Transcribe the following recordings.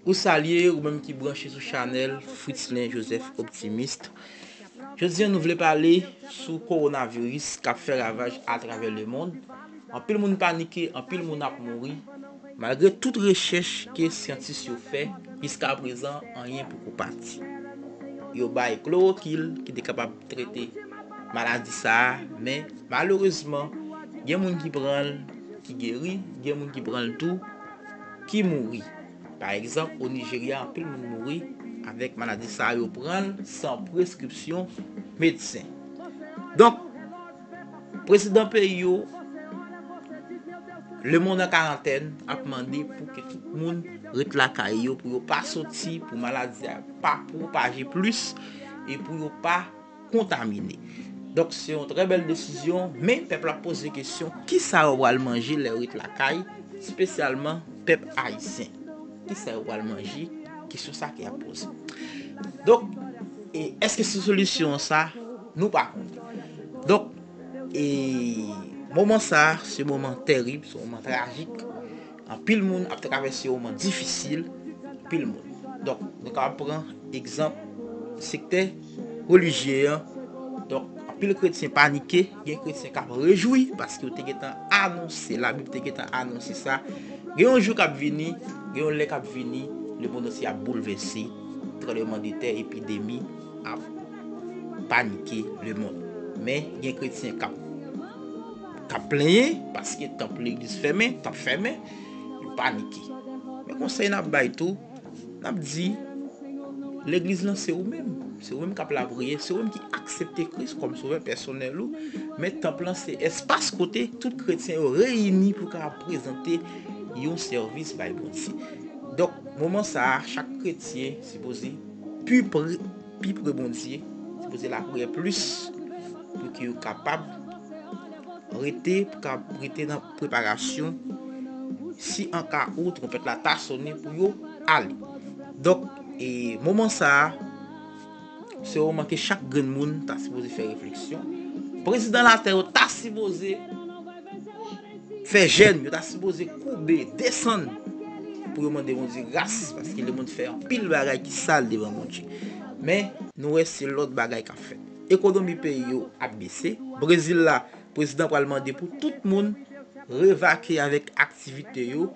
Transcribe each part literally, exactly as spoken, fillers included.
Ou salye, ou menm ki branche sou chanèl Fritzlen Joseph Optimiste. Jodi a, nou vle pale sou kowonaviris k ap fè ravaj atravè lemonn. Anpil moun panike, anpil moun ap mouri. Malgre tout rechèch ke syantis yo fè, jiskaprezan, anyen poko pati. Yo bay klowokil ki te kapab trete maladi sa a, men malerezman, gen moun ki pran l, ki geri, gen moun ki pran l tou, ki mouri. Pa egzanp, o Nijerya, anpil moun mouri avèk maladi sa a, yo pran l san preskripsyon medsen. Donk, prezidan peyi yo, lemonn an karantèn ap mande pou ke tout moun ret lakay yo, pou yo pa soti, pou maladi a pa pwopaje plis, e pou yo pa kontamine. Donk, se yon trè bèl desizyon, men pèp la poze kesyon, kisa yo pral manje lè yo ret lakay, espesyalman pèp ayisyen? Kisa yo pral manje? Kesyon sa ki ap poze. Donk, e èske se solisyon sa? Nou pa konnen. Donk, e moman sa, se moman tèrib, se moman trajik. Anpil moun ap travèse yon moman difisil, anpil moun. Donk, nou kapab pran egzanp sektè relijye an. Donk, anpil kretyen panike, gen kretyen k ap rejwi paske yo te gentan anonse, Labib te gentan anonse sa. Gen yon jou k ap vini, gen yon lè k ap vini, lemonn antye ap boulvèse, tranblemanntè, epidemi ap panike lemonn. Men, gen kretyen k ap, k ap plenyen paske tanp, legliz fèmen, tanp fèmen, yo panike. Men konsèy n ap bay tou, n ap di, legliz lan se ou menm. Se ou menm k ap lapriyè, se ou menm ki aksepte Kris kòm sovè pèsonèl ou. Men tanp lan se espas kote tout kretyen yo reyini pou kapab prezante yon sèvis bay Bondye. Donk, moman sa a, chak kretyen sipoze pi pre, pi pre Bondye, sipoze lapriyè plis pou ke yo kapab rete, pou ka rete nan preparasyon si an ka ou twonpèt la ta sonnen pou yo ale. Donk, e moman sa a, se yon moman ke chak grenn moun ta sipoze fè refleksyon. Prezidan latè yo ta sipoze fè jèn, yo ta sipoze koube, desann pou yo mande Bondye gras, paske lemonn fè anpil bagay ki sal devan Bondye. Men, nou wè se lòt bagay k ap fèt. Ekonomi peyi yo ap bese. Brezil la, prezidan pral mande pou tout moun revake avèk aktivite yo,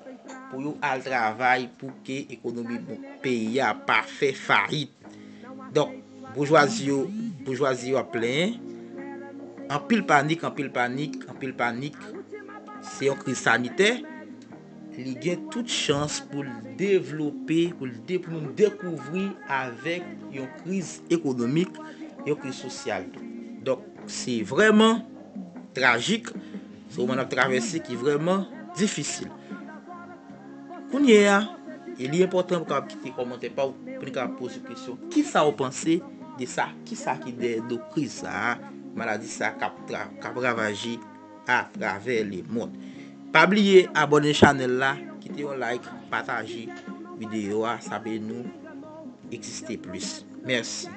pou yo al travay, pou ke ekonomi bon, peyi a pa fè fayit. Donk, boujwazi yo, boujwazi yo ap plenyen. Anpil panik, anpil panik, anpil panik. Se yon kriz sanitè. Li gen tout chans pou l devlope, pou l de, pou nou dekouvri avèk yon kriz ekonomik, yon kriz sosyal tou. Donk, se vrèman trajik. Se yon moman n ap travèse ki vrèman difisil. Kounye a, e li enpòtan pou kapab kite kòmantè pa w, pou n kapab poze w kesyon, kisa w panse de sa? Kisa ki dèyè do kriz sa a, maladi sa a k ap tra, k ap ravaje atravè lemonn? Pa bliye abòne chanèl la, kite yon like, pataje videyo a, sa ap ede nou egziste plis. Mèsi.